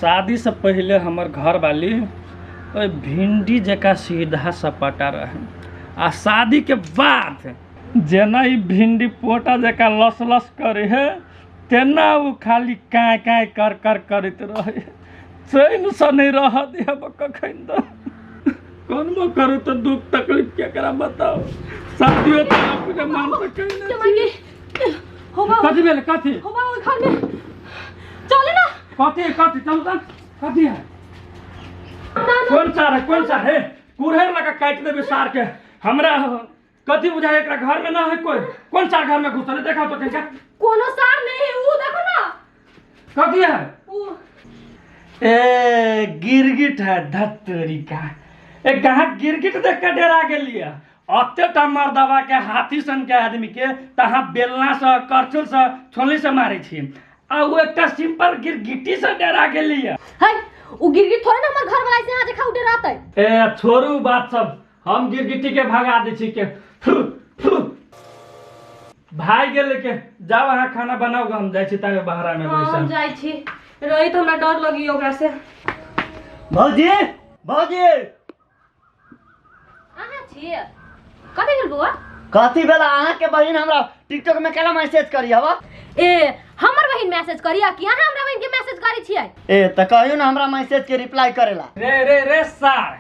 शादी से पहले हमर घर वाली ओहि भिंडी जकाँ सीधा सपाटा रहे आ शादी के बाद जेना ई भिंडी पोटा जकाँ लस लस करे है तेना ओ खाली काँय काँय कर कर करैत रहे। चैनसँ नहि रहऽ दिहब कखन तऽ कोनबो करू तऽ दुख तकलीफ केकरा बताउ। शादियो तऽ अपने मन से कयने छी। कथी भेलै कथी? हो बा ओइ घर में चलू ना। कथी कथी चलू तऽ कथी है? कोन सार है कोन सार है? कुरहड़ लगा काटि देबै सार के। हमरा कथी बुझाय एकरा घर में ना है कोई? कोन सार घर में घुसल है? देखाओ तो कैसे। कोनो सार नहीं है ऊ देखो ना। कथी है? ऊ ए गिरगिट है धत्तरी का। ए कहाँ गिरगिट देख के डरा गेलिए? अते टा मर्दवा के हाथी सन के आदमी के तहाँ बेलना से करछुल से छोली से मारे छी आ उ एकटा सिंपल गिरगिटी से डरा गेलिए। है उ गिरगिट थोड़े ना हमर घर वाला से यहाँ देखा उ डरातै। ए छोड़ू बात सब, हम गिरगिटी के भगा दै छी के फु फु भाई गेल के जाओ अहाँ खाना बनाओ, हम जाइ छी ताके बहरा में हाँ, हम बैसल। जाइ छी रही तो हमरा डर लगी ओकरा से। भौजी भौजी अहाँ छी कथी भेल बौआ? कथी भेल? अहाँ के बहिन हमरा टिकटॉक में केना मैसेज करी हवा? ए हमर बहिन मैसेज करी कि अहाँ हमरा बहिन के मैसेज करी छियै? ए त कहियो ना हमरा मैसेज के रिप्लाई करेला। रे रे रे सार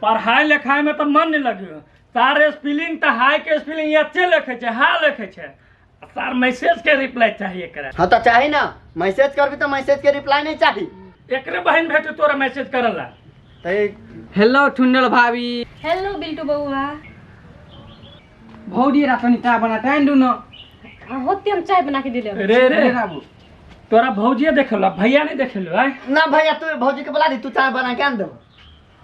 पढ़ाई लिखाई में तो मन नहीं लगियो। सार स्पेलिंग त हाई के स्पेलिंग अच्छे लिखे छै हा लिखे छै। सार मैसेज के रिप्लाई चाहिए करे। हां त चाही ना, मैसेज करबी त मैसेज के रिप्लाई नहीं चाही। एकरे बहिन भेटे तोरा मैसेज करला। त हेलो ठुंडल भाभी। हेलो बिल्टू बउआ। भौजी रातनी चाय बना टाइम दू न। हां होते हम चाय बना के दिले। रे रे तोरा भौजी देखलो भैया नहीं देखलो आय? ना भैया तू भौजी के बुला दी, तू चाय बना के आन दे।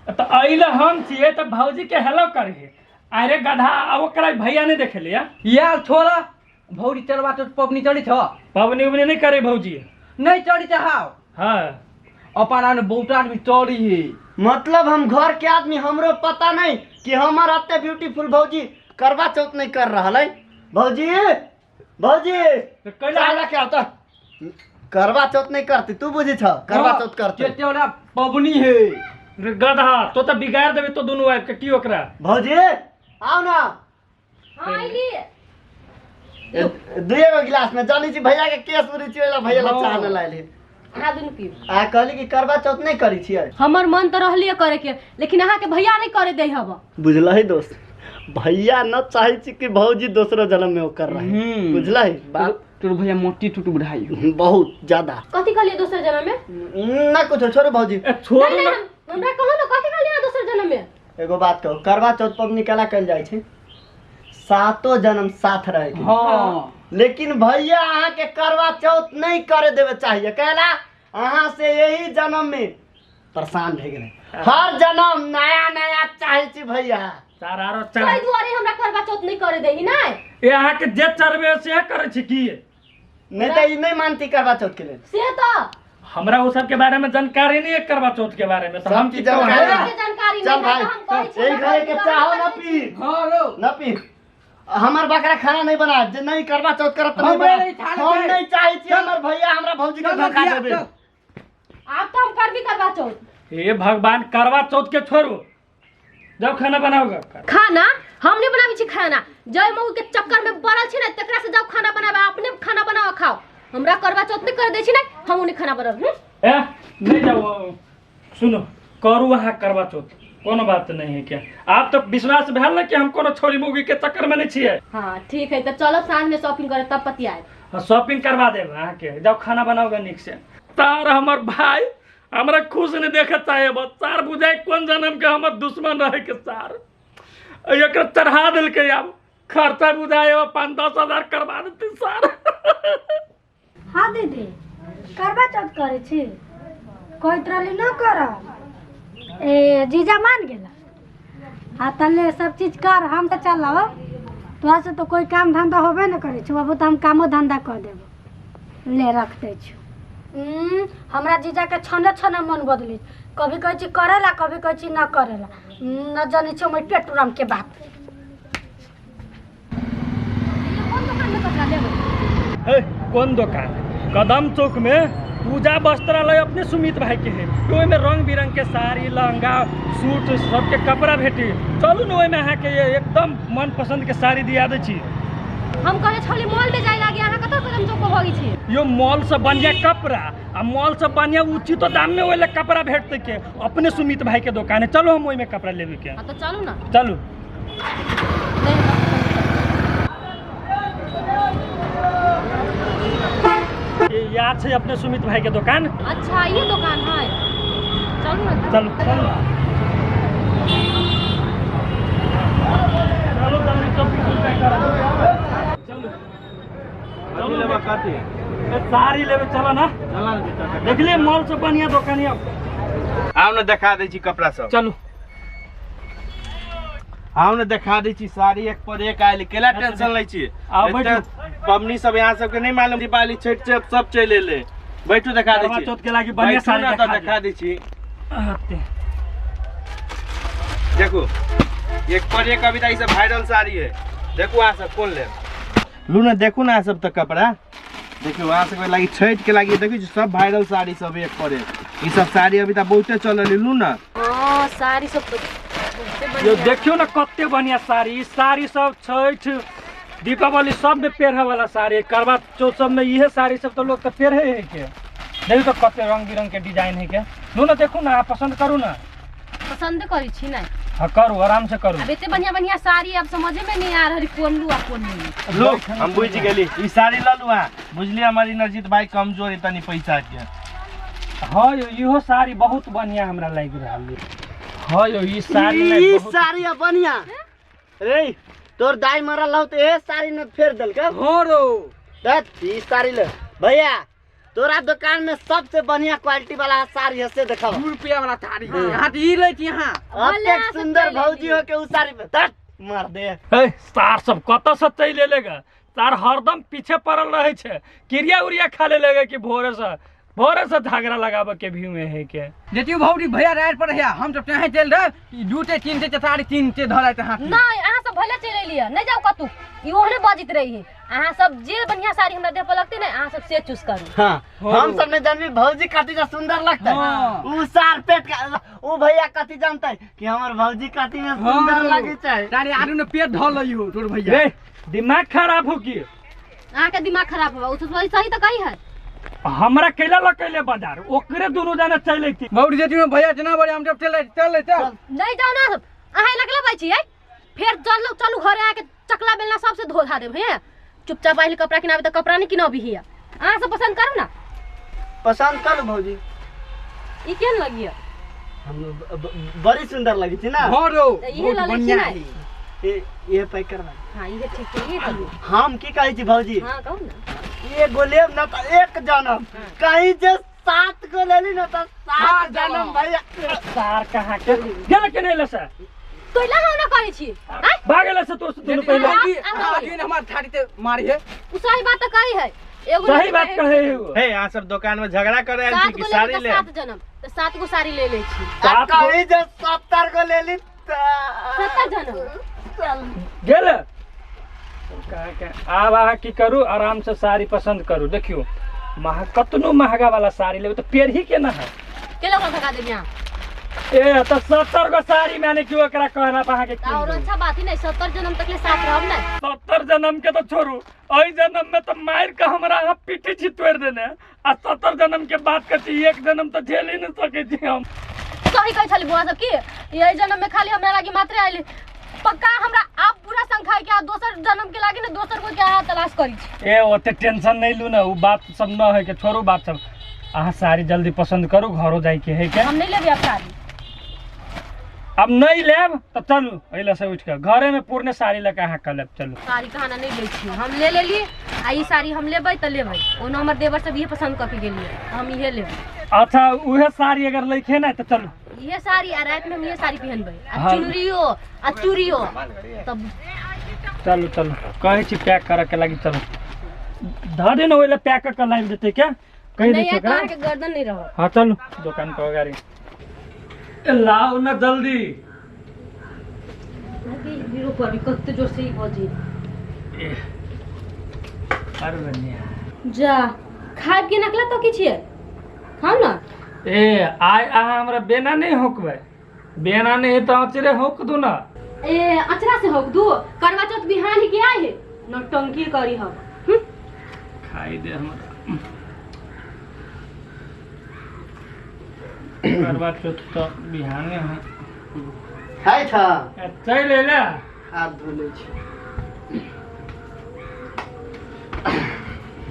त अइले हम छिए त भौजी के हेलो करही। अरे गधा आ ओकरा भैया नहीं देखले या? यार छोड़ा भौजी चलवा तो पबनी चढ़ी छ। पबनी उबनी नहीं करे भौजी। नहीं चढ़ी चाहो। हां अपन आने बहुत आदमी चढ़ी है। मतलब हम घर के आदमी हमरो पता नहीं कि हमर अत्ते ब्यूटीफुल भौजी करवा चौथ नहीं कर रहा है। भौजी भौजी तो कैला चाय के आता करवा चौथ नहीं करती तू बुझी छ करवा चौथ करती। के तोरा पबनी है। रे गधा तो त बिगाड़ देबे तो दोनों आबि के की ओकरा। भौजी आओ ना। हां आइली। दुए गो गिलास में जानी छी भैया के केस उड़ी छी ओला भैया ला चाह न लाइली। अहाँ दुनू पीब। आ कहली कि करवा चौथ नहीं करी छियै। हमर मन त रहलिए करे के लेकिन अहाँ के भैया नहीं करे दे हब। बुझलही दोस्त भैया न चाहे छी कि भौजी दोसरो जन्म में ओकर रहे। बुझलही बात? तोर भैया मोटी टूट बुढ़ाई बहुत ज्यादा। कथी कहलिए दोसर जन्म में? ना कुछ छोड़ो भौजी। ए छोड़ो ना। हमरा कहो ना कथी कहलिए दोसर जन्म में? एगो बात कहो करवा चौथ पबनी केना कयल जाइ छै? सातो जन्म साथ रहे के। हां लेकिन भैया अहाँ के करवा चौथ नहीं करे देवे चाहिए। कहला अहाँ से यही जन्म में परेशान भे गेलै। हर जन्म नया नया चाहे छी भैया। तार आरो चार ताहि दुआरे हमरा करवा चौथ नहीं करे देही ना। ए अहाँ के जे चढ़बे से करे छी की? नहीं त ई नहीं मानती करवा चौथ के लेल। से त हमरा उ सब के बारे में जानकारी नहीं है करवा चौथ के बारे में तो हम सब की जानकारी कहब? जानकारी चल नहीं भाई, हम कहै छी एक घरे के चाहो ना पी। हां रो ना पी। हमर बकरा खाना नहीं बना जे नहीं करवा चौथ करब त नहीं हमरे बना। नहीं खाना हम के। नहीं चाहे छी हमर भैया हमरा भौजी के चल धोखा भैया, देबे। चल। आब त हम करबी करवा चौथ। हे भगवान करवा चौथ के छोड़ू जाओ खाना बनाओगे। खाना हम नहीं बनाबै छी खाना। जय मऊ के चक्कर में पड़ल छी ना तकरा से जाओ खाना बनाबे अपने खाना बनाओ खाओ। हमरा करवा चौथ नहीं कर दे छी ना हम उन्हें खाना बनाब। ए नहीं जाओ सुनो करू अहाँ करवा चौथ कोनो बात नहीं है क्या? आप तो विश्वास भेल ना कि हम कोनो छोरी मौगी के चक्कर में नहीं छियै। हां ठीक है त चलो साँझ में शॉपिंग करे तब पतियाए। हां शॉपिंग करवा देब अहाँ के जाओ खाना बनाओगे नीक से। तार हमर भाई हमरा खुश नहीं देखे चाहे बस सार बुझाए कोन जन्म के हमर दुश्मन रहे के सार एकरा चढ़ा देलकै। आब खर्चा बुझाए 5-10 हजार करवा देते सार। हाँ दीदी करवा चौथ करे छी कहैत रहली न करब। ए जीजा मान गेला आ तले सब चीज कर हम तो चलब तोरा से तो कोई काम धंधा होबे न करे छौ अब तो हम कामो धंधा कर देबो ले रख दै छौ। हमरा जीजा के छने छने मन बदली कभी कहै छी करेला कभी कहै छी न करेला। न जानै छौ हमर पेटुराम के बात। कोन दुकान में कपड़ा लेबै? ए कोन दुकान? कदम चौक में पूजा वस्त्रालय अपने सुमित भाई के है। ओहिमे रंग बिरंग के साड़ी लहंगा सूट सबके कपड़ा भेटी। चलू ने ओहिमे अहाँके एकदम मनपसंद के साड़ी दिया दै छी। हम कहले छली मॉल में जाय लागी, अहाँ कतऽ कदम चौक पर भगै छी? यो मॉल से बढ़िया कपड़ा आ मॉल से बढ़िया उचित दाम में ओहि कपड़ा भेटतै के अपने सुमित भाई के दुकान है। चलो हम ओहिमे कपड़ा लेबे के। हां तो चलू ना। चलू। ये याद है अपने सुमित भाई के दुकान। अच्छा ये दुकान है, चलू ना। चलू चलू चलो जल्दी 24 रुपया करा। चलू चलू लेबा कथी? साड़ी लेबे चलो ना। चला ना। देखलिए मॉल से बढ़िया दुकान है। आउ ने देखा दै छी कपड़ा सब। चलू आउ ने देखा दै छी साड़ी एक पर एक आयल। केला टेंशन लै छी? आउ बैठू। पबनी सब यहाँ सबके नहीं मालूम, दीपावली छठ सब चलि एलै। बैठू देखा दै छी। करवा चौथ के लागी बढ़िया साड़ी देखा दै छी। देखू एक पर एक अभी तक सब वायरल साड़ी है। देखू अहाँ सब कोन लेब। लू ना देखू ना सब तो कपड़ा देखियो अहाँ सबके लागी छठ के लागी। देखियो सब वायरल साड़ी सब एक पर एक। ई सब साड़ी अभी तक बहुते चलल। लू ना। हां साड़ी सब यो देखियो ना कते बढ़िया साड़ी। साड़ी सब छठ दीपावली सब में पेरहे वाला साड़ी, करवा चौथ सब में इहे साड़ी सब तो लोग तो पेरहे है के। देखियो तो कते रंग बिरंग के डिजाइन है के। लू ना देखू ना, पसंद करू ना। पसंद करी छी ना। हाँ करू, आराम से करू। अब एते बढ़िया बढ़िया साड़ी अब समझे में नहीं आ रहा कोन लू आ कोन नहीं। लो हम बुझ गेली ई साड़ी ल लू। हां बुझलिए हमारी नजीत भाई कमजोर है तनी पैसा के। हां यो इहो साड़ी बहुत बढ़िया हमरा लागि रहल है। हां यो ई साड़ी ने ई साड़ी बढ़िया। रे तोर दाई मरल हो तो ए साड़ी ने फेर देलक। हो रो दत ई साड़ी ले भैया। तोरा दुकान में सबसे बढ़िया क्वालिटी वाला साड़ी है से देखाओ। 2 रुपया वाला साड़ी हां ई लै छी। हां अतेक सुंदर भौजी हो के उ साड़ी पे दत मार दे। ए सार सब कत से चलि एलेगा? सार हरदम पीछे पड़ल रहे छै। क्रिया उरिया खा ले लेगा कि भोरे से झगड़ा लगावे के भी में है के। देखियो भौजी भैया रात पर है, हम सब चाहे चल रहे 2 3 4 3 धराइत हाथ। नहीं अहाँ सब भले चलि एलियै, नहीं जाउ कतू। ई ओहने बजित रही है। अहाँ सब जे बढ़िया साड़ी हमरा देह पर लगते ने अहाँ सब से चूज करू। हां हम सब ने जानबी भौजी कथी का सुंदर लगता है। उ सार पेट का उ भैया कथी जानते कि हमर भौजी कथी में सुंदर लगे छै। साड़ी आरू ने पेट धल लइयो तोर भैया। रे दिमाग खराब हो की? अहाँ के दिमाग खराब हो। उ सही तो कही है। हमरा कैला लकैले बाजार ओकरे दोनों जाने चले थी। भौजी जेती में भैया जना बड़े हम जब चले चले चल नहीं जाओ ना सब। अहाँ लगले बाई छी फेर चलू चलू घरे आके चकला बेलना सबसे धो धा देब। हे चुपचाप आइल कपड़ा किनाबे त कपड़ा नहीं किनाबी हिया। अहाँ सब पसंद करू ना। पसंद कर भौजी। ई केहन लगी? हम बड़ी सुंदर लगी छी ना। हां रो इहे लगे छी ना। ये पैक करवा। हां इहे ठीक है ये करू। हम की कहै छी भौजी? हां कहू ना। ये गोलेब ना तो एक जन्म कहीं जे 7 गो लेली ना तो 7 जन्म भैया। सार कहां के गेल के नहीं लसा तोइला हम ना करै छी। हां भागेला से तोर से दोनों पहले आगे हमार थारी ते मारी है। उ सही बात त कही है। एगो सही बात कहे है वो। हे यहां सब दुकान में झगड़ा करे आयल छी कि साड़ी ले? 7 जन्म त 7 गो साड़ी ले ले छी। कहीं जे 70 गो लेली त 70 जन्म गेल के। आब अहाँ की करू, आराम से साड़ी पसंद करू। देखियो कतनो महंगा वाला साड़ी लेबै तो पेरही के ना है। केला भगा देब यहाँ? ए तो 70 गो साड़ी माने कि ओकरा कहना अहाँ के। और अच्छा बात ही नहीं 70 जन्म तक ले साथ रहब ना। 70 जन्म के तो छोड़ू, एहि जन्म में तो मार के हमरा अहाँ पीठी छी तोड़ देने आ 70 जन्म के बात करती एक जन्म तो झेल ही नहीं सकै छी हम। सही कहै छली बुआ सब की यही जन्म में खाली हमरा लागी मात्र आइल पक्का हमरा आप पूरा संखाय के आ दोसर जन्म के लागी ने दोसर कोई के अहाँ तलाश करी छी। ए ओते टेंशन नहीं लू ना, उ बात सब न है के छोड़ू बात सब। अहाँ साड़ी जल्दी पसंद करू, घरो जाय के है के। हम नहीं लेबै अब साड़ी। अब नहीं लेब तो चलू एला से उठ के घरे में पूर्ण साड़ी लके अहाँ के लेब। चलू साड़ी कहाँ ना नहीं लै छी हम, ले लेली आ ई साड़ी हम लेबै त लेबै। ओना हमर देवर सब इहे पसंद क के गेलियै हम इहे लेबै। अच्छा उहे साड़ी अगर लैखे ना तो चलू इहे साड़ी आ रात में हम इहे साड़ी पहनबै आ चुनरियो आ चूड़ियो तब। चलू चलू कहै छी पैक करे के लागी। चलू धरे न ओइला पैक क लाइब देतै क्या कहि दै छी ओकरा के गर्दन नहीं रहो। हां चलू दुकान पर गाड़ी लाओ ना जल्दी। अभी हीरो पर कते जोर से ही बजी। अरे बनिया जा खाब के नकला तो की छियै? खाउ ना। ए आइ अहाँ हमरा बेना नहि होकबै, बेना नहीं तो अचरे होक दू ना। ए अचरा से होक दू, करवा चौथ बिहान ही के आए है, नौटंकी करी हम। खाई दे हमरा। करवा चौथ तो बिहाने है। खाइ छ? चल अयला। हाथ धो लै छी।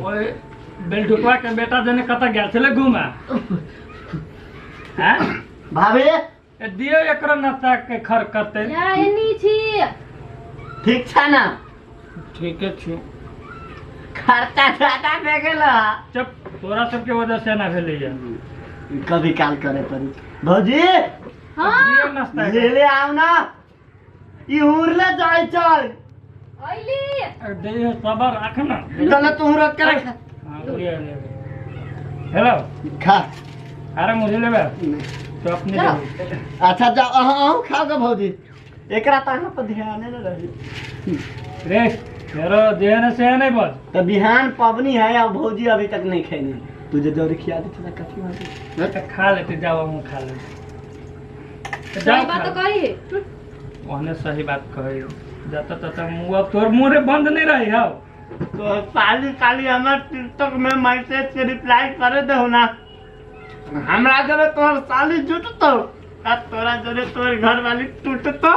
ओए बेलढुकवा के बेटा जने कतऽ गेल छलै घुमा? हैं भाभी ए दियौ एकरो नाश्ता के खर करते। या एनी छी। ठीक छ ना? ठीके छी। खर्चा ज्यादा भे गेल। चुप, तोरा सबके वजह से ना भेलैया। कभी काल करे पड़ी। भौजी हाँ दियौ नाश्ता ले ले आउ ना, ई उड़ले जाइ छै। अइली। दे सबर राख ना। चल तू रख के रख। हाँ ले ले। हेलो खा। अरे मुझे लेबे तो अपने लेबे। अच्छा जाओ, अहाँ अहूँ खाओ गे भौजी। एकरा तऽ अहाँ पर ध्याने न रही। रे तेरो जेहन से नहीं बस। तो बिहान पबनी है और भौजी अभी तक नहीं खेनी। तुझे जौरी खिया दी थी कथी भाजी? तो खा लेते जाओ, हम खा लेते। सही बात तो कही है। ओहने सही बात कही। जाता तता मुँह अब तोर मुँह रे बंद नहीं रही हो। तो साली साली हमार टिकटॉक में मैसेज के रिप्लाई करे दहो ना। हमरा जरे तोहर साली जुटतो आ तोरा जरे तोहर घर वाली टूटतो।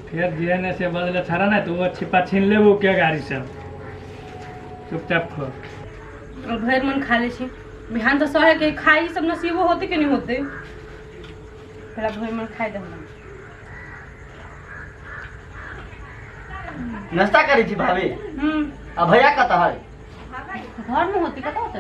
फिर जेने से बदले छाड़ा ना तो वो छिपा छीन लेबो के गाड़ी से। चुपचाप खो। और भरि मन खा ले छी। बिहान तो सहे के खाई सब नसीबो होते कि नहीं होते। पहला भरि मन खाई दे। नाश्ता करै छी भाभी? आ भैया कतऽ है? घर में होती, कतऽ होते?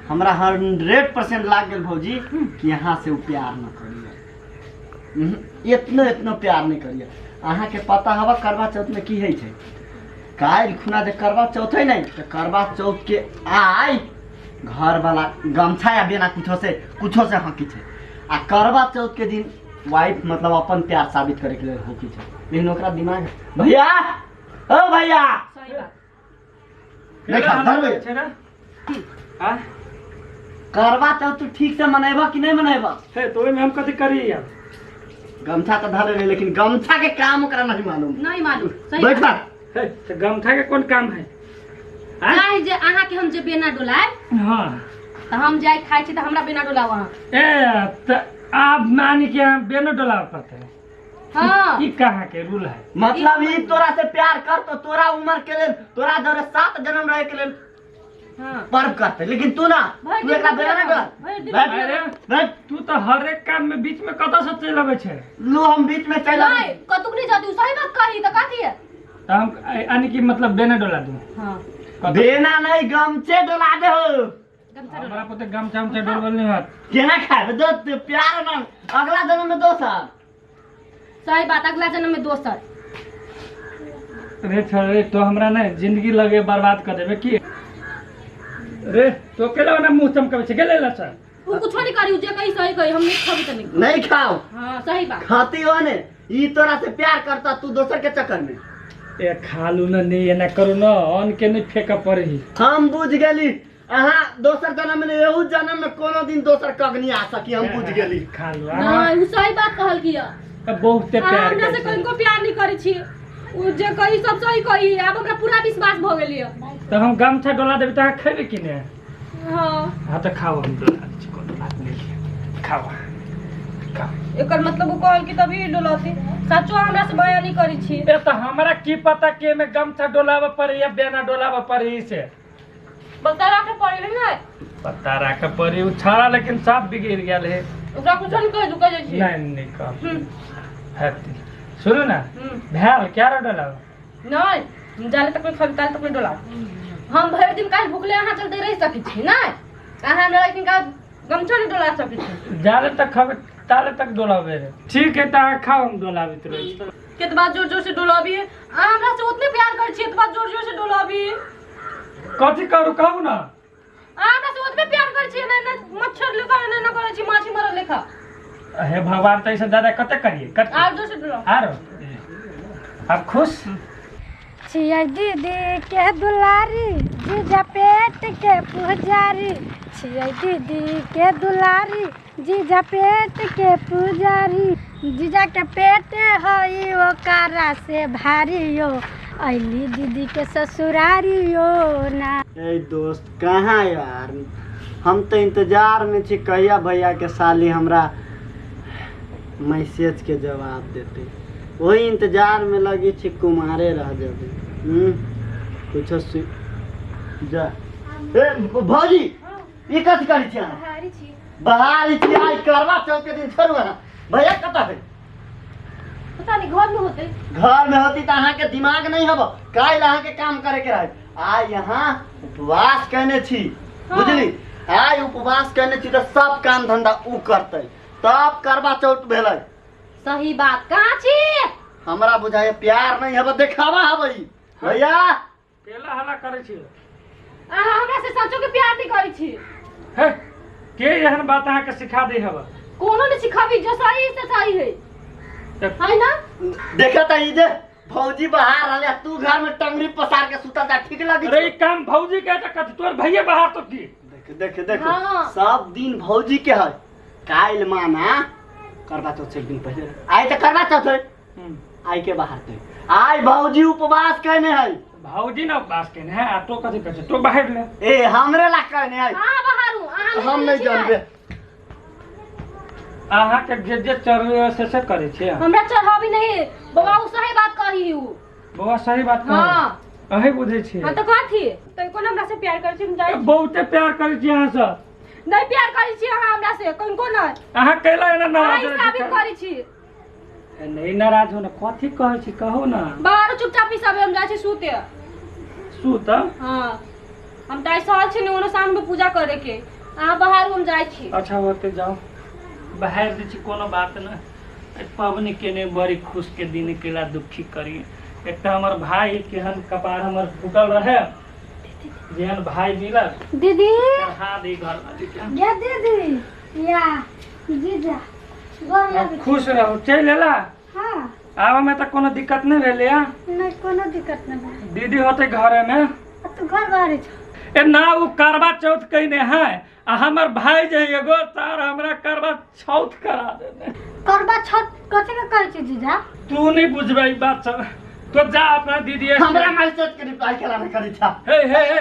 हमरा 100% लाग गेल भौजी कि यहाँ से उ प्यार न करिए, इतना इतना प्यार नहीं करिए। अहाँ के पता हवा करवा चौथ में की होइ छै? काल्हि खुना जे करवा चौथ है नहीं तो करवा चौथ के आइ घर वाला गमछा या बिना कुछो से हकी छै। आ करवा चौथ के दिन वाइफ मतलब अपन प्यार साबित करे के लेल हकी छै, लेकिन ओकरा दिमाग भैया ओ भैया सही बात नहीं खा धरबै छै ना। हां करवा चौथ तू ठीक से मनेबा कि नहीं मनेबा? हे तो ओहिमे हम कथी करी यार? गमछा तो धरे लेकिन गमछा के काम ओकरा नहीं मालूम। नहीं मालूम। सही बैठ बात। हे तो गमछा के कोन काम है? नहीं जे अहाँ के हम जे बेना डोलाए। हां त हम जाय खाइ छी त हमरा बेना डोलाओ अहाँ। ए त आप मानी के हम बेना डोलाव पड़ते है। हां ई कहाँ के रूल है? मतलब ई तोरा से प्यार कर तो तोरा उम्र के लेल तोरा जरे 7 जन्म रहे के लेल हां पर्व करते, लेकिन तू ना तू एकरा बेना ना डोला। अरे बैठ तू तो हर एक काम में बीच में कतऽ से चलि अबै छै। लो हम बीच में चलि नहीं कतुक नहीं जाती। सही बात कही त कथी है? त हम यानी कि मतलब बेना डोला दू। हां बेना नहीं गमछे डोला दे हो। गमछा डोला हमरा पोते गमछा उमछा डोलबल नहीं होत। केना खाबे दोस्त प्यार ना अगला जन्म में दोसर। सही बात, अगला जन्म में दोसर। रे छोरे तो हमरा ने जिंदगी लगे बर्बाद कर देबे की रे? तो केला ना मुंह चमकावे छै गेले ला सर। उ कुछो नहीं करी, जे कही सही कही, हम नहीं खाबी त नहीं नहीं खाओ। हां सही बात। खाती हो ने ई तोरा से प्यार करता तू दोसर के चक्कर में। ए खालू न नहीं एना करू न अन्न के नहीं फेंक पड़ही। हम बुझ गेली अहाँ दोसर जन्म में एहू जन्म में कोनो दिन दोसर कगनी आ सकी, हम बुझ गेली। खालू नहीं उ सही बात कहल किया। बहुत प्यार हमरा से कनको प्यार नहीं करै छी, उ जे कही सब सही कही। आब हमरा पूरा विश्वास भ गेल य। त हम गमछा डोला देबे त अहाँ खेबे कि ने? हां हां त खाओ, हम डोला दै छी, कोनो बात नहीं, खाओ खाओ। एकर मतलब उ कहल कि तभी डोलाती। सचो हमरा से बया नहीं करै छी। ए त हमरा की पता के में गमछा डोलावे पड़ी या बेना डोलावे पड़ी से पता राखे पड़ी ने। पता राखे पड़ी उ छाड़ा लेकिन साफ बिगड़ गेल है। ओकरा कुछ नहीं कह दू कह जाइ छी। नहीं नहीं कह हैप्पी। सुनू ना भेल क्या रे डोलाव? नहीं हम जाले तक में खाबी ताले तक में डोलाव। हम भरि दिन काल्हि भुखले अहाँ चलते रहि सकै छी नहीं? अहाँ हमरा लेकिन का गमछा नहीं डोला सकै छी। जाले तक खाबे ताले तक डोलावे रे। ठीक है त अहाँ खाओ, हम डोलाबैत रहै छी। केतबा जोर जोर से डोलाबी अहाँ हमरा से उतने प्यार करै छी, एतबा जोर जोर से डोलाबी। कथी करू कहू ना? अहाँ हमरा से उतने प्यार करै छी ना मच्छर लेखा ना ना करै छी, माछी मरल लेखा। हे भगवान त ऐसे दादा कते करिए कते आर जोर से डोलाओ। आरो अब खुश? छी छियै दीदी के दुलारी जीजा पेट के पुजारी, छियै दीदी के दुलारी जीजा पेट के पुजारी, जीजा के पेट हई ओकरा से भारी यो, अइली दीदी के ससुरारी यो ना। ए दोस्त कहाँ यार, हम तो इंतजार में छी कहिया भैया के साली हमरा मैसेज के जवाब देते, वही इंतजार में लगी छी कुमारे रह जबे। कुछो जा ए भौजी ई कथी करै छी अहाँ? बहारी छी। बहारी छी? आइ करवा चौथ के दिन छोड़ू अहाँ। भैया कतऽ है? पता नहीं, घर में होते। घर में होती तो अहाँ के दिमाग नहीं हब, काल्हि अहाँ के काम करे के रहे। आइ यहाँ उपवास केने छी बुझली, आइ उपवास केने छी तो सब काम धंधा उ करते तब करवा चौथ भेलै। सही बात। कहाँ छी? हमरा बुझाय प्यार नहीं हब, देखावा हब ई। भैया केला हल्ला करै छी अहाँ? हमरा से सचो के प्यार नहीं करै छी। हे के एहन बात अहाँ के सिखा दे हब? कोनो नहीं सिखाबी, जो सही से सही है, है ना? देखा त ई जे भौजी बाहर रहले, तू घर में टंगरी पसार के सुता जा, ठीक लगी? अरे ई काम भौजी के त कथी तोर भैया बाहर तो की? देख देख देख। हाँ। सब दिन भौजी के है। काल्हि माना करवा चौथ से एक दिन पहले आइ त करवा चौथ है, आइ के बाहर ते आइ भौजी उपवास केने है। भौजी ना उपवास केने है आ तो कथी कहै छै? तो बाहर ले। ए हमरे ला केने है। हां बाहर हूं, अहाँ हम नहीं जानबे। अहाँ के जे जे चढ़ से करै छी। हमरा चढ़ाबी नहीं बौआ, उ सही बात कही हूं। बौआ सही बात कही। हां अहीं बुझै छी। हां तो कथी तो कोन हमरा से प्यार करै छी? हम जाइ बहुते प्यार करै छी अहाँ से। नहीं प्यार करै छी अहाँ हमरा से, कोन कोन अहाँ कैला एना नाराज अहाँ साबित करै छी? नहीं नाराज हो ना, कथी कहै छी कहू ना। बाहर चुपचाप ई सब हम जाइ छी सुते। सुत? हां हम त सहल छी ने ओनो शाम में पूजा करे के, अहाँ बाहर हम जाइ छी। अच्छा होते जाओ बाहर दै छी, कोनो बात न। पबनी केने बड़ी खुश के दिन केला दुखी करी। एकटा हमर भाई केहन कपार हमर फूटल रहे, जेहन भाई मिलल दीदी चढ़ा दी घर वाली के। ये दीदी या जीजा गोर लग। खुश रहो। चलि एला? हां। आबे में त कोनो दिक्कत नहीं भेलै? नहीं कोनो दिक्कत नहीं भेलै। दीदी होते घरे में? तू घर बाहर छ। ए ना उ करवा चौथ कइने है आ हमर भाई जे एगो तार हमरा करवा चौथ करा देने। करवा चौथ कथी के कहै छी जीजा? तू नहीं बुझबै ई बात सब, तो जा अपना दीदी हमरा मैसेज के रिप्लाई केला न करै छा। हे हे हे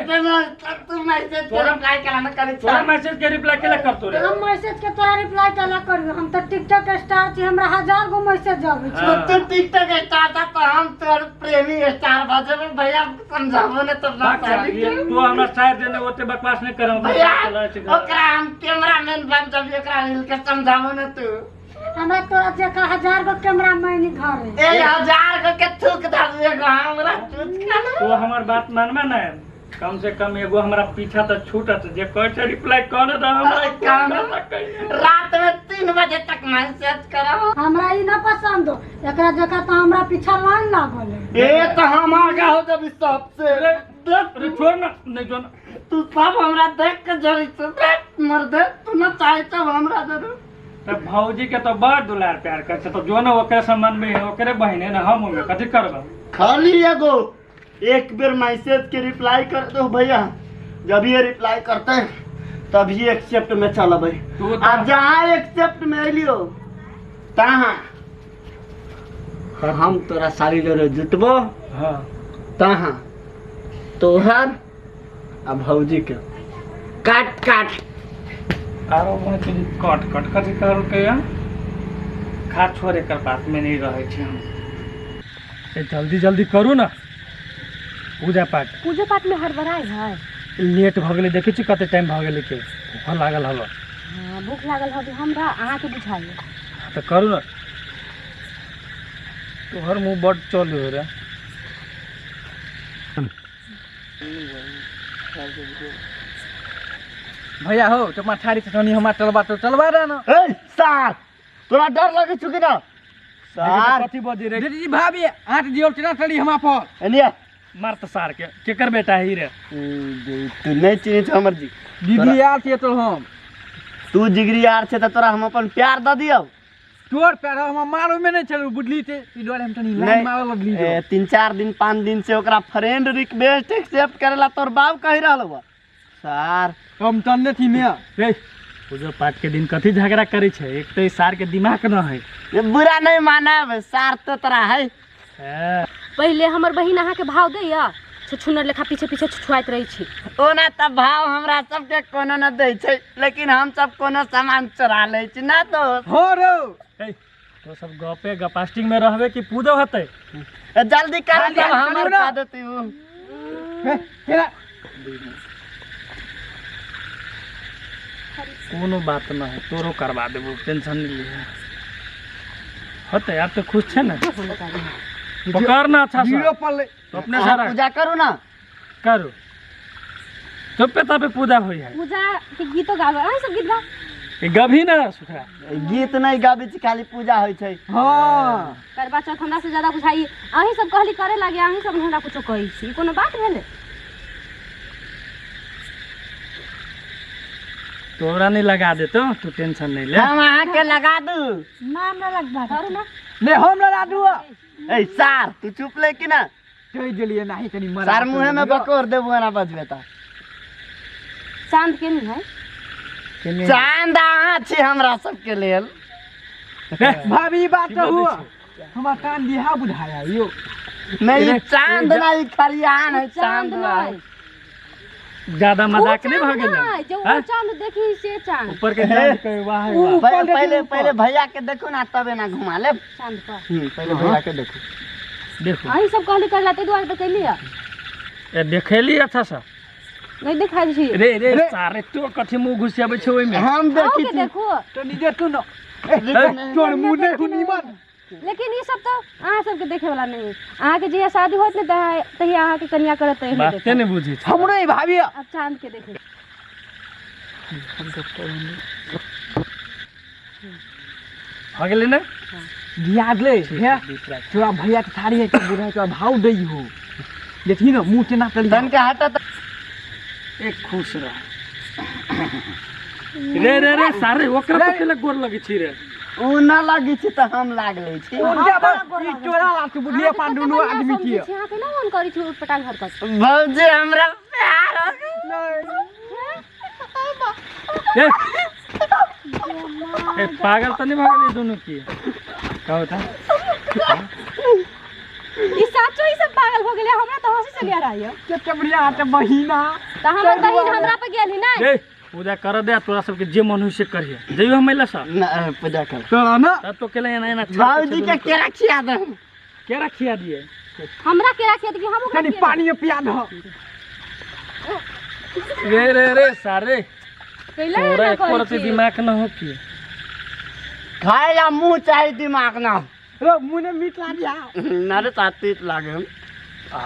तू मैसेज के रिप्लाई केला न करै छा। तोरा मैसेज के रिप्लाई केला करतो रे? हम मैसेज के तोरा रिप्लाई केला करबे? हम त टिकटॉक स्टार छी, हमरा हजार गो मैसेज आबै छै। तू टिकटॉक स्टार था त हम तोर प्रेमी स्टार बजबे। भैया समझाबो ने तब ना। तू हमरा शायद देने ओते बकवास नहीं करौ भैया। ओकरा हम कैमरामैन बन जबी, ओकरा मिल के समझाबो ने तू। हमरा तोरा जका हजार गो कैमरा मैन घर है। ए हजार गो के थूक दे एगो हमरा चूत खाना। तो हमर बात मानबे ना, कम से कम एगो हमरा पीछा त छूटत जे कहै छै रिप्लाई कर दे हमरा काम। रात में 3 बजे तक मैसेज करब। हमरा ई ना पसंद हो, एकरा जका त हमरा पीछा लाइन लागल है। ए त हम आगा हो जब सबसे। अरे छोड़ ना, नहीं जो ना तू सब हमरा देख के जरी से देख मर दे, तू ना चाहे तो हमरा जरूर। त भौजी के तो बड़ दुलार प्यार कर छै, तो जो ना ओकरे संबंध में ओकरे बहिने ना हम ओमे कथी करब? खाली एगो एक बेर मैसेज के रिप्लाई कर दो भैया, जब ये रिप्लाई करते तभी एक्सेप्ट में चलबै। आ जहाँ एक्सेप्ट में अलियो तहाँ हम तोरा साली जोरे जुटबो। हाँ तहाँ तोहर आ भौजी के काट काट आरो कट कट कथी करलकै या खा छोड़े कर बात में नहीं रहै छी हम। जल्दी जल्दी करू ना पूजा पाठ। पूजा पाठ में हड़बड़ाइ है, लेट भ गेलै, देखै छी कते टाइम भ गेलै के भूख लागल हल। हां भूख लागल हबे हमरा, अहाँ के बुझाइए त करू ना। तोहर मुंह बड चल रे। भैया हो तो माथारी चटनी हमरा चलबा तो चलबा रे ना। ए सार तोरा डर लगे छु कि ना? सार कथी बजी रे? दीदी भाभी आठ दियो चना चली हमरा पर। एलिया मार त सार के केकर बेटा ही रे? तू नहीं चिन्है छ हमर जी। दीदी यार छियै तो हम। तू जिगरी यार छे त तोरा हम अपन प्यार द दियौ। तोर पैर हम मारो में नहीं चलू बुझली ते ई डर हम तनी लाइन मारे लगली। 3-4 दिन 5 दिन से ओकरा फ्रेंड रिक्वेस्ट एक्सेप्ट करेला तोर बाप कहि रहल बा सार हम तन्ने थी ने रे पूजा पाठ के दिन कथी झगड़ा करे छै। एक तो सार के दिमाग न है। ये बुरा नहीं मानब सार तो तोरा है। पहले हमर बहिन अहाँ के भाव दैया छुछुनर लेखा पीछे पीछे छुछुआइत रही छी। ओना त भाव हमरा सबके कोनो न दै छै लेकिन हम सब कोनो सामान चोरा लै छी ना तो हो रो। तो सब गपे गपास्टिंग में रहबे कि पूजा होतै। जल्दी कर तब हमर खा देती उ। कोनो बात न है तोरो करवा देबो टेंशन नहीं लिहे। होतै आप तो खुश छे ना पकड़ ना अच्छा जीरो पर ले तो अपने सारा पूजा करू ना करू चुपे तापे पूजा होई है। पूजा के गीतो गावे अहाँ सब गीत गा गभी ना सुखरा गीत नहीं गाबै छी खाली पूजा होई छै। हां करवा चौथ हमरा से ज्यादा बुझाई अहीं सब कहली करे लागे अहीं सब हमरा कुछो कहै छी कोनो बात भेलै। तोरा नहीं लगा देतो तू टेंशन नहीं ले। हम अहाँ के लगा दू ना हमरा लगबा करू ना ले हम लगा दू। ए सार तू चुप ले कि ना कहि देलिए नाही तनी मरा सार मुंह में बकोर देबो ना बजबे त चांद के नहीं है चांद अहाँ छी हमरा सबके लेल। भाभी बात तो हुआ हमरा कान दिहा बुझाया यो नहीं चांद नहीं खरियान है चांद नहीं ज्यादा मजाक नहीं भ गेल जो वो चांद देखी से चांद ऊपर के चांद के वाह है वाह। पहले पहले भैया के देखो ना तबे ना घुमा ले चांद पर। पहले भैया के देखो देखो अहीं सब कहली करला ते दुआरे पे कैली ए देखेली अच्छा सा नहीं देखा छी रे रे सारे तो कथि मुंह घुसियाबै छै ओइ में हम देखी छी देखो तो निजे तू न तोर मुंह नहीं निमन। लेकिन ये सब तो अहाँ सबके देखे वाला नहीं। अहाँ के जहिया शादी होत ने तहिया अहाँ के कन्या करत तहिया बाते नहीं बुझी हमरो ई भाभी अब चांद के देखे हो गेलै ने याद ले भैया तोरा भैया के थारी है के बुढ़ा तोरा भाव दै हो देखी न मुंह केना करी तन के हटा एक खुश रह रे रे रे सारे ओकरा तो केला गोर लगे छी रे उ ना लागी छी त हम लाग लै छी। ई तोरा लाग बुढ़िया पान दुनू आदमी छी अहाँ केना मन करै छी उटपटांग हरकत। भौजी हमरा प्यार हो गेल। ए पागल त नहीं भ गेलै दुनू की कहू त ई साचो ई सब पागल हो गेलै हमरा त हंसी चलि रहा है। के बढ़िया हाथ महीना त हमर बहिन हमरा पे गेल ही नहीं। ए पूजा कर दे तोरा सबके जे मन होई से करिए जइयो हम अइला सा ना पूजा कर तोरा ना तब तो केला एना एना बाबूजी के केरा खिया दे केरा खिया दिए हमरा केरा खिया दिए हम ओकरा कनी पानी पिया दो रे रे रे सारे कैला तोरा एना एको करै रति छी दिमाग न हो की खाए ला मुंह चाहे दिमाग ना रो मुंह ने मीठ लाग जा ना रे तीत लागे आ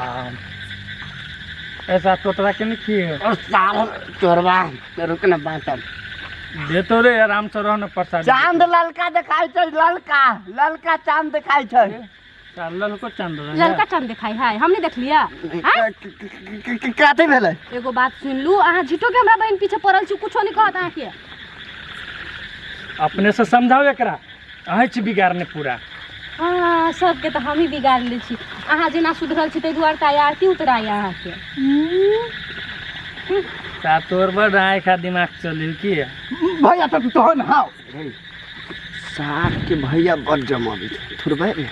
ऐसा तोतरा के नहीं खिए और सार चोरवा रुक ना बाटम दे तो रे आराम से रह न प्रसाद। चांद ललका देखाई छै ललका ललका चांद देखाई छै ललको चांद ललका चांद देखाई है हम नहीं देख लिया। कथी भेलै एगो बात सुन लू अहाँ झूठो के हमरा बहिन पीछे पड़ल छी कुछो नहीं कहत अहाँ के अपने से समझाओ एकरा अहाँ छी बिगाड़ने पूरा। हाँ सबके तो हम ही बिगाड़ ले छी अहाँ जेना सुधरल छी ताहि दुआरे तऽ आरती उतराय अहाँके। ता तोर बड़ आँखि दिमाग चली की भैया तो तोहन हाव सार के भैया बड़ जमाबै छै थोड़बे रे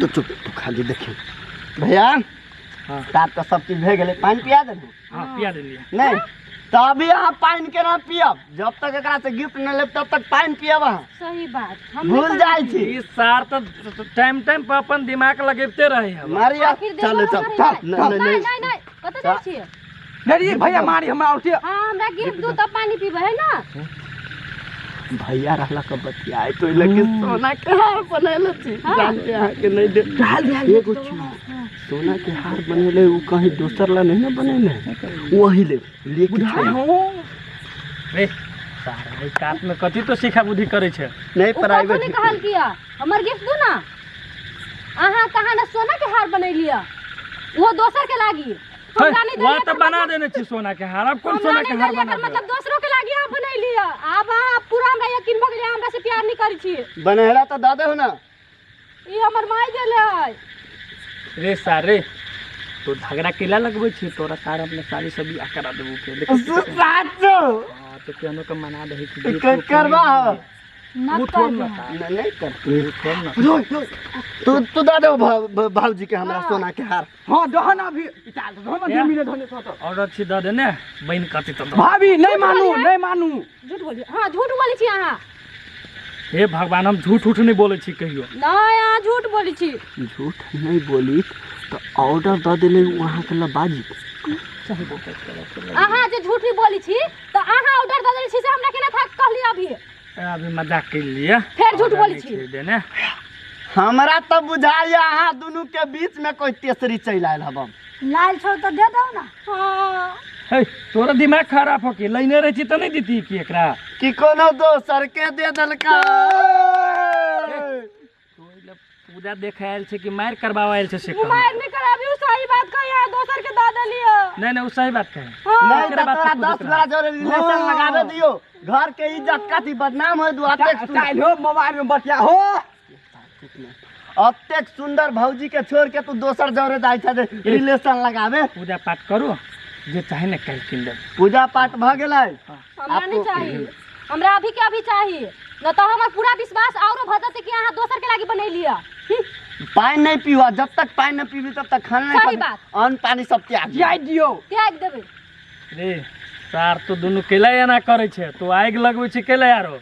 तो चुप तू खाली देखी भैया। हाँ तार तो सब चीज भे गेलै पानि पिया देलहुँ। हाँ पिया देलियै नहीं तो अभी अहाँ पानि केना पियब जब तक एकरा से गिफ्ट न लेब तब तक पानि पियब अहाँ। सही बात हम भूल जाइ छी ई सार तो टाइम टाइम पर अपन दिमाग लगेते रहे हम। मारिया चल चल चल नहीं नहीं नहीं कतऽ जाइ छी नहीं भैया मारी हमरा उठिए। हां हमरा गिफ्ट दू तब पानी पीबै है ना भैया रहला के बतियाए तो लेकिन सोना के हार बनैले छी जानते अहाँ के नहीं दे एगो चीज सोना के हार बनैले उ कहीं दोसर ला नहीं ना बनैले वही ले लेके रे सारा कात में कथी तो सिखा बुद्धि करै छै नहीं प्राइवेट नहीं कहल किया हमर गिफ्ट दू ना अहाँ कहाँ ना सोना के हार बनैलिया वो दोसर के लागी हमरा नहीं वहाँ तो बना देने छी सोना के हार। अब कौन सोना के हार बना मतलब दोसरों के लागी अहाँ बनैली आब अहाँ पूरा हमरा यकीन भऽ गेलै हमरा से प्यार नहीं करै छी। बनेला तऽ दऽ देहु ना। ई हमर माय देले है। रे सारे तो झगड़ा केला लगबै छी तोरा सार अपने साली से बियाह करा देबू के देख। साचो हां तो केनो के मना दही कि जे तू करबा हो। न उ थोड़ ना करबे। नहीं नहीं करती। थोड़ ना। तू तू दऽ देहु भाउजी के हमरा सोना के हार। हां दहन अभी चाल दहन दे मिले धने तो ऑर्डर छी दऽ दे ने बनि कति तो भाभी नहीं मानू नहीं मानू। झूठ बोली। हां झूठ बोली छी अहाँ। हे भगवान हम झूठ उठ नहीं बोलै छी कहियो। नहीं अहाँ झूठ बोली छी। झूठ नहीं बोली तो ऑर्डर दऽ देले वहाँ के लबाजी। अहाँ जे झूठ नहीं बोली छी तो अहाँ ऑर्डर दऽ देले छी से हमरा केना था कहली अभी। अभी मजाक कर लिया फेर झूठ बोली छी। देने हमरा तो बुझाइया अहाँ दुनू के बीच में कोई तेसरी चलि आयल हब। लाल छौ तो दे दो ना। हां हे तोरा दिमाग खराब हो के लाइने रह छी त नहीं देती कि एकरा कि कोनो दोसर के दे देलका। तो इले पूजा देखे आयल छै कि मार करबाव आयल छै से उ मार नहीं कराबी उ सही बात कही अहाँ दोसर के दऽ देलियै। नहीं नहीं उ सही बात कहे। नहीं त तोरा 10 गोरा जोरे रिलेशन लगावे दियो घर के इज्जत कथी बदनाम होय दू। अतेक चाल हो मोबाइल में बतिया हो। अतेक सुंदर भौजी के छोड़ के तू दोसर जोरे जाय छै रिलेशन लगावे। पूजा पाठ करू जे चाहे ने काल्हि किन देब। पूजा पाठ भ गेलै। हमरा नहीं चाहिए हमरा अभी के अभी चाहिए न तो हमर पूरा विश्वास औरो भ जेतै कि अहाँ दोसर के लागी बनैलियै। पानी नहीं पीवा जब तक पानी नहीं पीबी तब तक खाना नहीं सही खाबी। बात। अन्न पानी सब त्याग दियो। त्याग दियो। त्याग देबै। रे सार तो दुनू केला एना करै छै तो आगि लगबै छै केला यारो।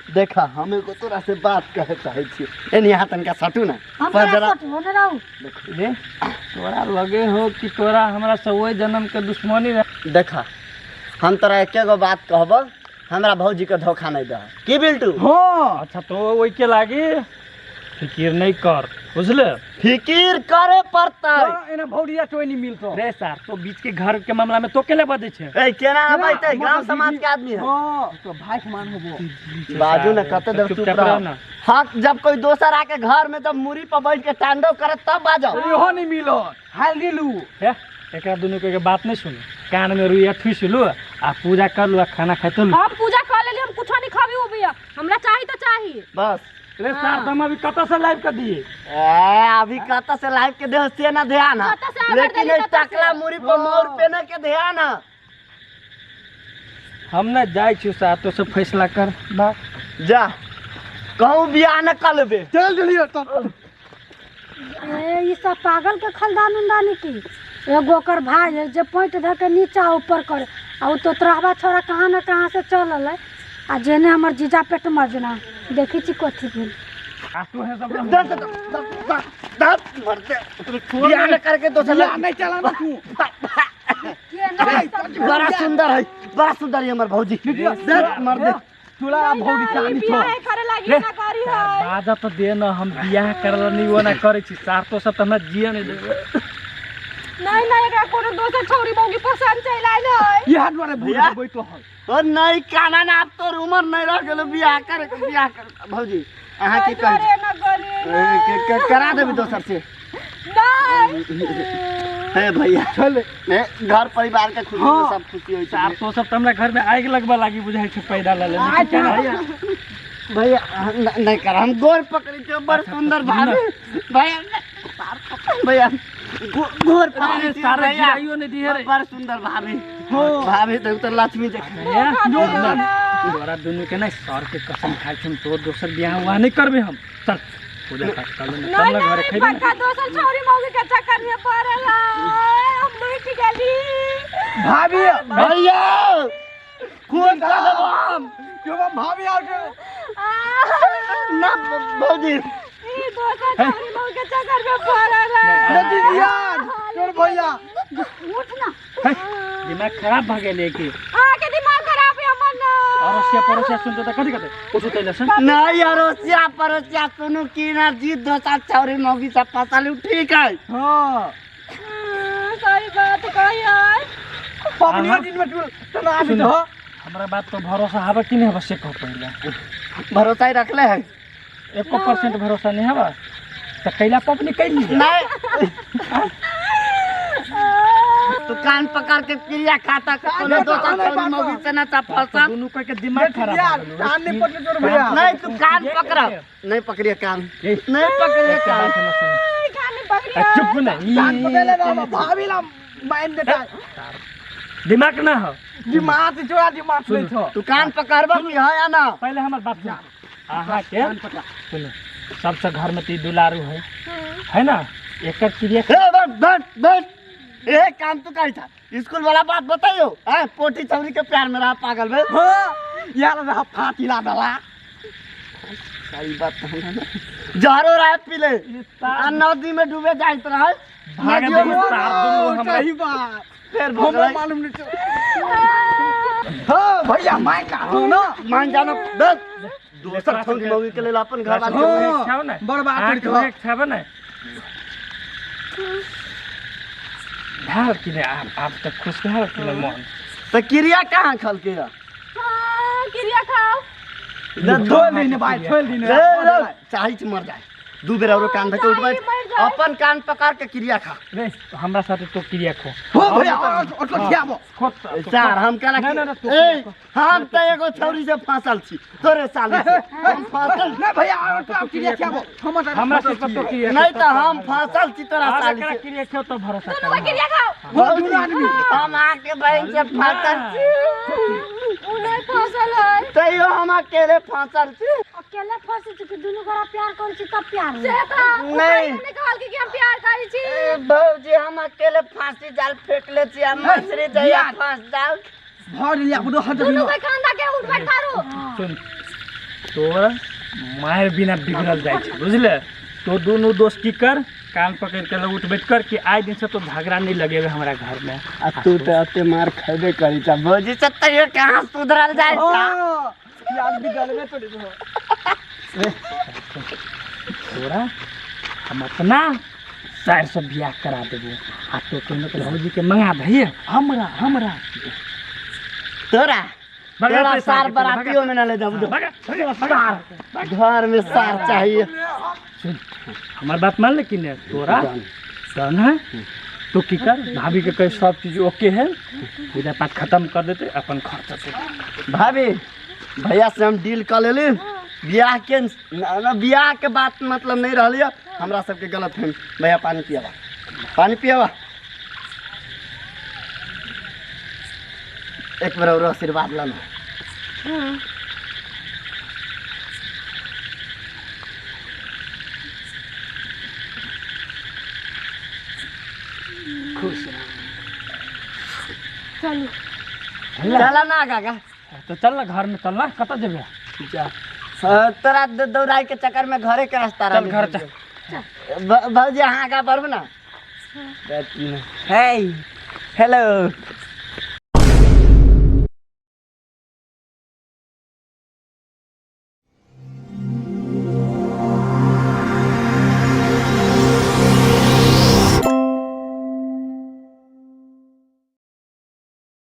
देखा हम एगो तोरा से बात कहे चाहै छी एनी यहाँ तनका सटू ना हम पर जरा सटू ने रहू। रे तोरा लगे हो कि तोरा हमरा से ओहि जन्म के दुश्मनी रहे। देखा हम तोरा एके गो बात कहब हमरा भौजी के धोखा नहीं दह की बिल्टू। हां अच्छा तो ओहि के लागी फिकिर नहीं कर बुझले। फिकिर करे पड़तै। एना भौरिया तो नहीं मिलतो। रे सार तो बीच के घर के मामला में तो केले बजै छै। ए केना आबै गांव समाज के आदमी है। हां तो भाई के मान होबो बाजू ना कते देर चुप रह ना। हां जब कोई दोसर आके घर में जब मुरी पर बैठ के तांडव करे तब बाजो। इहो नहीं मिलो हाल दिलू। हे एकरा दुनू के बात नहीं सुनू कान में रुइया ठुस लू आ पूजा कर लू आ खाना खाइतो लू। हम पूजा कर लेली हम कुछो नहीं खाबी उ भैया हमरा चाही तो चाही बस। रे सार हम अभी कत से लाइव कर दिए। ए अभी कत से लाइव के देह से ना ध्यान है लेकिन ए टकला मुरी पर मोर पेने के ध्यान है। हम ना जाय छी सार तो सब फैसला कर बा जा कहूं बियाह न कर लेबे चल जल्दी तो। ए ई सब पागल के खलदान उंदानी की एगो ओकर भाई है जे पैंट धऽ के नीचा ऊपर करे आ उ तो तोहरा छोरा कहाँ न कहाँ से चलल है आ जेने हमर जीजा पेट मजना देखी छी कथी भेल। आसू है सब दस दस दस मरते बियाह न करके दोसर नहीं चला ना तू। बड़ा सुंदर है बड़ा सुंदर है हमर भौजी दस मरदे तोला भौजी चानी छो बियाह करे लागी ना करी है बाजा तो दे न हम बियाह करला नहीं वो ना करै छी सार तो सब त हमरा जिया नहीं देबे। नहीं नहीं एकरा कोनो दोसर छौरी मौगी पसंद चलि आयल है। इहा दुआरे भूल बैठो हल। ओ नहीं काना ना अब तोर उमर नहीं रह गेल बियाह कर बियाह कर भौजी अहाँ की कहै छी करा देबी दोसर से नहीं। हे भैया चल घर परिवार के खुशी में सब खुशी होई छै। सार तो सब त हमरा घर में आगि लगबा लागी बुझाइ छै पैदा ल ले भैया नहीं कर हम गोर पकड़ी छै बड़ सुंदर भाभी भैया भैया गोर पकड़ी छै सारे गिराइयो नहीं दिए रे बड़ सुंदर भाभी भाभी देखू तो लक्ष्मी देख तोरा दुनू के नहीं सर के कसम खाइ छी तो दोसर बियाह हुआ नहीं करबे हम। चल पूजा पाठ कर ले चल ना घरे खइबे पक्का दोसर छौरी मौगी के चक्कर में पड़ल है हम लूट गेली। भाभी भैया खून कर देबो हम क्यों भाभी आ के ना भौजी ई दोसर छौरी मौगी के चक्कर में पड़ल है। दीदी तोर भैया उठ ना दिमाग खराब भ गेलै की आ के दिमाग खराब है हमर ना। अरोसिया परोसिया सुनते त कथि कथि उठु तैला सन नहीं अरोसिया परोसिया सुनु की ना जी दोसर छौरी मौगी सब फसल ठीक है। हां सही बात कही है पबनी दिन में तना आबि त हमरा बात पर भरोसा हबे कि नहीं हबे से कह पहिले। भरोसा ही रखले है 1% भरोसा नहीं हबे त कैला पबनी कैली नहीं। तू कान पकड़ के क्रिया खाता के कोनो दोसर छौरी मौगी से ना चा फसल। दुनू के दिमाग खराब यार हो गेलौ। कान नहीं पकड़े तोर भैया। नहीं तू कान पकड़, नहीं पकड़िए कान, नहीं पकड़िए कान। चुप ना, कान पकड़ ले ना भाभी ला माइन देता दिमाग ना हो, दिमाग चोरा दिमाग नहीं छो। तू कान पकड़बा की है या ना? पहले हमर बात सुन। अहाँ के सुनो, सबसे घर में ती दुलारू है, है ना? एकर क्रिया ए बैठ बैठ बैठ, ए काम तो कहीं था स्कूल वाला बात बताइयो। हां पोटी छौरी के प्यार में रहा पागल बे। हां यार रहा फातिला दला सही बात तो हमरा ना। जहरो रहा पी ले आ नदी में डूबे जाइत रहा। भाग नदियों में तार दुनू हमरा सही बात फिर हमरा मालूम नहीं। हां भैया मैं का ना मान जाना बस दोसर छौरी मौगी के लेल अपन घर वाली खाओ ना, बर्बाद कर के खाबे ना भेल कि नहीं? आप तो खुश भेल कि नहीं मन? तो क्रिया कहाँ खल के? हाँ क्रिया खाओ। छोड़ दिन भाई, छोड़ दिन। चाही छी मर जाए, दू बेर औरो कान धके उठबै, अपन कान पकड़ के क्रिया खा। नहीं हमरा साथे तो क्रिया खो। हो भैया ओटो खियाबो सर हम कहला ना, ना, तो ए हम त एगो छौरी से फांसल छी तोरे साली से हम फांसल नहीं भैया ओटो क्रिया खियाबो हमरा से तो क्रिया नहीं त हम फांसल छी तोरा साली से। क्रिया खो तो भरोसा दुनू के क्रिया खाओ। हो दुनू आदमी हम आके बहन से फांसल छी। उ नहीं फसल है तैयो हम अकेले फांसल छी। अकेले फंसे छी कि दुनू गोरा प्यार करै छी तब प्यार से त नहीं। नहीं कहल कि हम प्यार करै छी। भौजी हम अकेले फांसी जाल फेंकले छी आ मछली जइया फांस जाल भर लिया बुदो हट दुनू के कांधा के उठ बैठ करू। सुन तोर मार बिना बिगड़ल जाइ छै बुझले। तो दुनू दोस्त की कर कान पकड़ के लग उठ बैठ कर कि आइ दिन से तो झगड़ा नहीं लगेबे हमरा घर में। आ तू त अते मार खैबे करी छ भौजी से तैयो कहां सुधरल जाइ छ? यार बिगड़बे तो नहीं। तोरा हम अपना सार से बियाह करा देबो आ तो कोनो के भौजी के मंगा दही हमरा हमरा तोरा तोरा सार बरातियों में ना ले जाबू, सार घर में सार चाहिए। सुन हमार बात मान ले कि नहीं? तोरा डन है तो की कर भाभी के कहे सब चीज ओके है, पूजा पाठ खत्म कर देते अपन खर्चा से। भाभी भैया से हम डील कर लेली, बियाह के ना बियाह के बात मतलब नहीं रहली, हमरा सबके गलत है। भैया पानी पियावा, पानी पियावा, एक बार और आशीर्वाद लाना। खुश रह। चलू चला ना काका तो चल ना घर में चलना, कत जेबे? जा तोरा दौड़ाई के चक्कर में घरे के रास्ता चल घर चल। भौजी अहाँ आगा बढ़ू ना। हे हेलो